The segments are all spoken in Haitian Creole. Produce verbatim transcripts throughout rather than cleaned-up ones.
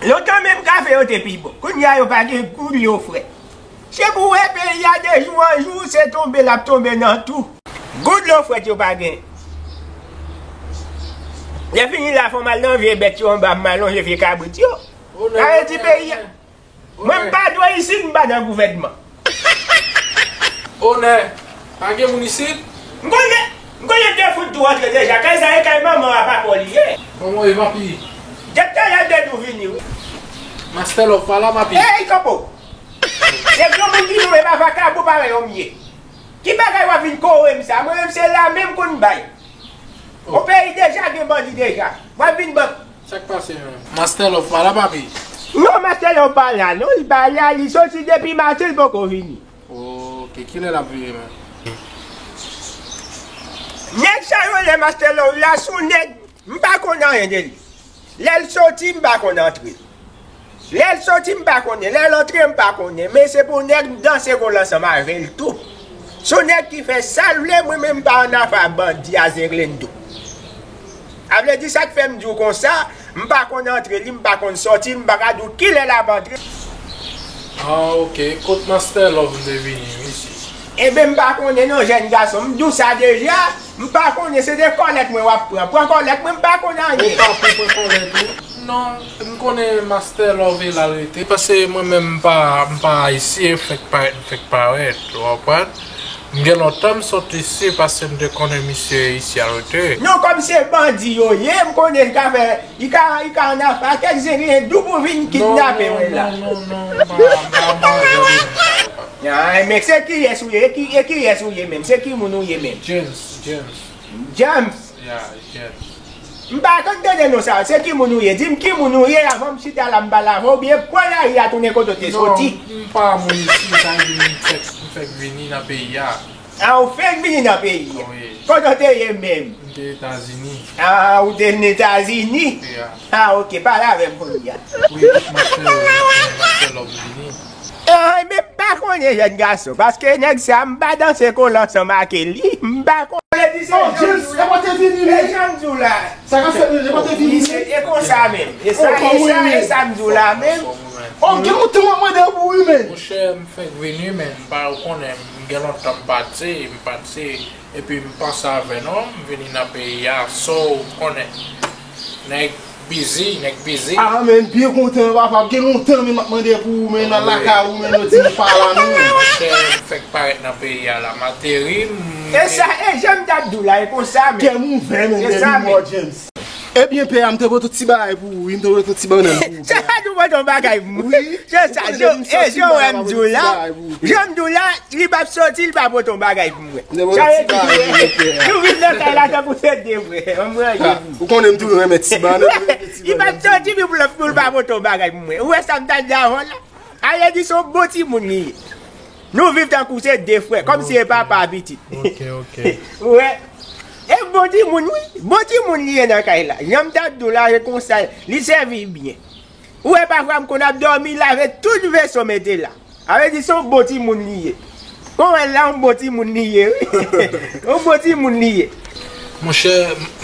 Lontan menm kafe yo te pi bon. Kounye a yo pa gen gout dlo frèt. Se pou wè peyi a de jou an jou, se tonbe l ap tonbe nan tou. Gout dlo frèt yo pa gen. Lè fini la, fò m al nan vye bèt yo anba, m al lonje vye kabrit yo. Sa vle di peyi a. Mwen m pa dwe isit, m pa nan gouvènman. Onè, pa gen moun isit? M konnen, m konnen de fout tou antre deja. Kay sa e kay manman w a papa w li ye. Manman w e vanpi. Depi talè de nou vini wi. Master Love pa la, papi. Ey, kanpo! Se granmoun ki nou, e pa vakabon parèy w m ye. Ki bagay w ap vin kore m sa? Mwen menm se la menm konn bay. O peyi deja gen bandi deja. W ap vin ban. Sa k pase menm? Master Love pa la, papi? Non, Master Love pa la non, li pa la, li soti depi maten, li poko vini. Ok, kilè l ap vini menm? Nèg sa yo rele Master Love la, se yon nèg, m pa konn anyen de li. Lè l soti, m pa konn antre. Lè l soti, m pa konnen. Lè l antre, m pa konnen. Men se pou nèg m danse kole ansanm avè l tou. Se yon nèg ki fè sa l vle, mwen menm m pa ann afè a bandi a zenglendo. A vle di sa k fè m di w konsa, m pa konn antre li, m pa konn sòti l, m pa ka di w kilè l ap antre. Ah, ok. Kot Master Love te vini, mesye? Eben, m pa konnen non, jèn gason. M di w sa deja, m pa konnen, se de kòlèt mwen w ap pran. Pran kòlèt mwen, m pa konn anyen. Ou pa pou pran kòlèt ou? Non, m konnen Master Love la l rete. Paske mwen menm m pa, m pa ayisyen, fèk parèt, m fèk parèt, ou konprann? M gen lontan m sot isi, paske m te konnen misye isi a l rete. Non, kòm se bandi yo ye, m konnen li ka fè, li ka, li ka ann afè a kèk zenglendo pou vin kidnape mwen la. Non, non, non, non, m pa, m pa, m pa ann afè de moun sa yo, papa. Ah, men se kiyès ou ye? E ki, e kiyès ou ye menm? Se ki moun ou ye menm? James, James. James? Yeah, James. M pa konn tande non sa. Se ki moun ou ye? Di m ki moun ou ye avan m chita la m pale avè w, oubyen pran lari a tounen kote w te soti. Non, m pa moun isi, sa vle di m fèk, m fèk vini nan peyi a. Ah, ou fèk vini nan peyi a? Wi. Kote w te ye menm? M te Etazini. Ah, ou te nan Etazini? Yeah. Ah, ok, pale avè m kounye a. Wi, Master, Master Love vini. Ah, men m pa konnen jèn gason, paske nèg sa, m pa danse kole ansanm ak li, m pa konnen. Oh, James, e pa te vini, men. E jan m di w la. Sa ka fèt, men, e pa te vini, men. E konsa menm. E sa, e sa, e sa m di w la menm. Oh, gen lontan m ap mande pou ou, men. Monchè, m fèk vini, men, m pa konnen, m gen lontan m pati, m pati. Epi m panse avè nou, m vini nan peyi a, so, ou konnen. Nèg bizi, nèg bizi. Ah, men, m byen kontan, papa. Gen lontan, men, m ap mande pou ou, men, nan lakay ou, men, yo di m pa la, non. Monchè, m fèk parèt nan peyi a la, m ateri, m... E sa, e jan m t ap di w la, e konsa, men. Kè m ouvè, men, depi mò, James. Ebyen, pè a, m te pote yon ti bagay pou ou, wi, m te pote yon ti bannann pou ou, pè a. Se sa nou pote yon bagay pou mwen. Wi. Se sa, e jan w wè m di w la, jan m di w la, li p ap soti, li pa pote yon bagay pou mwen. Sa vle di, nou viv nan kay la tankou se de frè. Ou konnen m toujou renmen ti bannann. Li p ap soti pou l, pou l pa pote yon bagay pou mwen. Ou wè sa m t ap di avan la? A vle di se yon bon timoun li ye. Nou viv tankou se de frè, kòmsi e papa a pitit. Ok, ok. Ou wè? E bon timoun, wi. Bon timoun li ye nan kay la. Jan m t ap di w la, e konsa, li sèvi byen. Ou wè, pafwa m konn ap dòmi, lave tout veso mete la. A vle di se yon bon timoun li ye. Ou wè la, yon bon timoun li ye, wi. Yon bon timoun li ye. Monchè,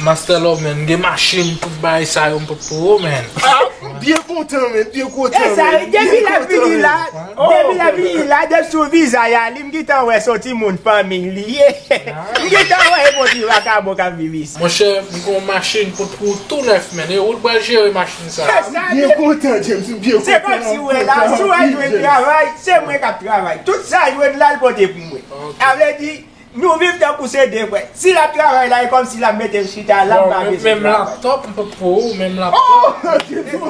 Master Love, men, m gen machin, tout bagay sa yo, m pot pou ou, men. Ah, m byen kontan, men, m byen kontan, men. E sa, depi l ap vini la, depi l ap vini la, depi sou vizaj a li, m gentan wè se yon timoun fanmi li ye. M gentan wè e bon ti vakabon k ap viv isi. Monchè, m gen yon machin pou, pou tou nèf, men. E ou k pral jere machin sa a? M byen kontan, James, m byen kontan. Se kòmsi w wè la, si w wè jwenn travay, se mwen k ap travay. Tout sa jwenn la, l pote pou mwen. Ok. A vle di, nou viv tankou se de frè. Si l ap travay la, e kòmsi l ap mete m chita la, m pa bezwen travay. Menm laptòp, m pot pou ou, menm laptòp. Oh, James, oh.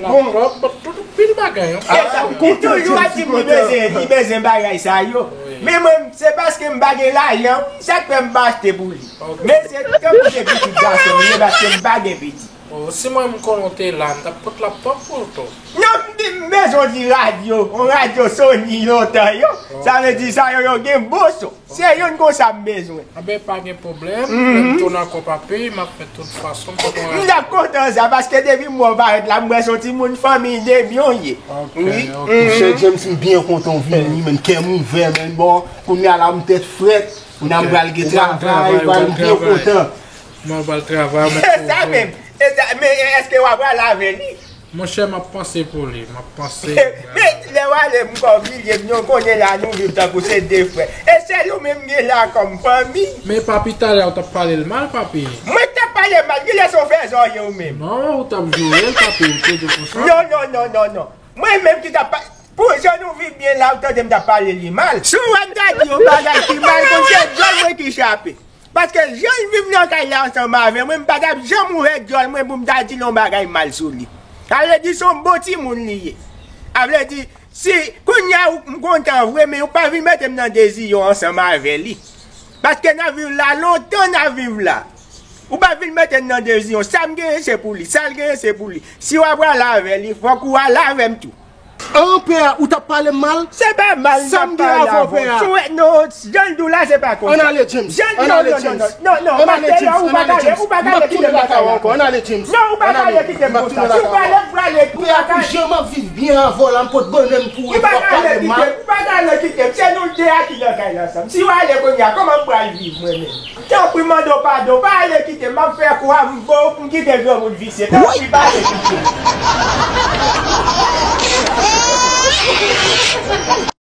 Laptòp, tout pil bagay, hein. E sa, li toujou ap di m li bezwen, li bezwen bagay sa yo. Wi. Men mwen, se paske m pa gen lajan, wi, sa k fè m pa achte pou li. Ok. Men se tankou se pitit gason m ye, paske m pa gen pitit. Oh, si mwen m konnen w te la, m t ap pot laptòp pou ou tou. Non, m di m bezwen yon ti radyo, yon radyo Sony lontan yo. Ok. Sa vle di sa yo, yo gen bon son. Se youn konsa m bezwen. Anben, pa gen pwoblèm. Mhm. Lè m tounen ankò, papi, m ap fè tout fason pou w... M t ap kontan sa, paske depi m wè w parèt la, m wè se yon timoun fanmi Debyon ye. Ok, wi. Ok. Mhm. Monchè James, m byen kontan w vini, men kè m ouvè, men bon, kounye a la, m tèt frèt, kounye a m pral gen travay, m pral byen kontan. Mwen pral travay, mwen... Se sa menm. Se sa, men èske w ap pral avè li? Monchè, m ap panse pou li, m ap panse. Men lè w ale m kò milye m, nou konnen la nou viv tankou se de frè. E sèl ou menm m gen la kòm fanmi. Men papi, talè ou t ap pale l mal, papi. Mwen t ap pale mal, kilès ou fè zòrye ou menm? Non, ou t ap joure l, papi, ou te di konsa. Non, non, non, non, non. Mwen menm ki t ap pa-, pou jan nou viv byen la, ou tande m t ap pale li mal. Si w wè m ta di yon bagay ki mal, konn se djòl mwen ki chape. Paske jan l viv nan kay la ansanm avè mwen, m pa t ap janm ouvè djòl mwen pou m ta di l yon bagay mal sou li. Sa vle di se yon bon timoun li ye. Sa vle di, si kounye a ou, m kontan vre, men ou pa vin mete m nan deziyon ansanm avè li. Paske n ap viv la, lontan n ap viv la. Ou pa vin mete m nan deziyon. Sa m genyen se pou li, sa l genyen se pou li. Si w ap rale avè li, fòk ou rale avè m tou. An, pè a, ou t ap pale m mal? Se pa mal m t ap pale avè w, pè a. Sou, non, jan l di w la, se pa konsa. Ann ale, James. Ann ale, James. Non, non, non, non, non, non, James, ou pa ka ale, ou pa ka ale kite m nan kay la. Ann ale, James. Non, ou pa ka ale kite m konsa. Si w prale, ou prale, ou pa ka ale. Pè a, pou jan m ap viv byen avè w la, m pot bannann pou ou epi w ap pale m mal. Ou pa ka ale kite m, ou pa ka ale kite m. Se nou de a ki nan kay la ansanm. Si w ale kounye a, kòman m pral viv mwen menm? Tanpri, mande w padon, pa ale kite m, m ap fè kou a, m bo, m kite granmoun visye. Tanpri, pa ale kite m.